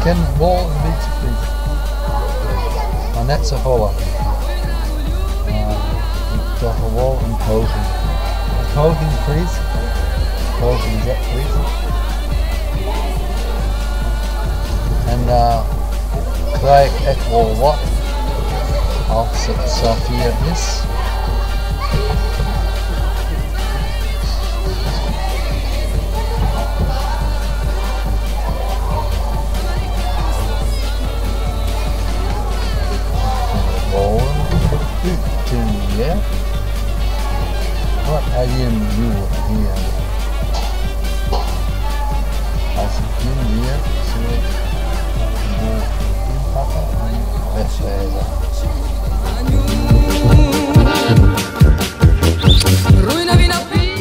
Kin wol in bytsje Frysk, mar net safolle. Mar ik doch wol in poging. In poging Frysk. Poging is dat Frysk? En dan krij ik ek wol wat as it safier is. Ik fyn it wol in útdaging, hear. Wat ha jim hjoed dien? As ik jim wie, soe ik de boel ynpakke en west wêze.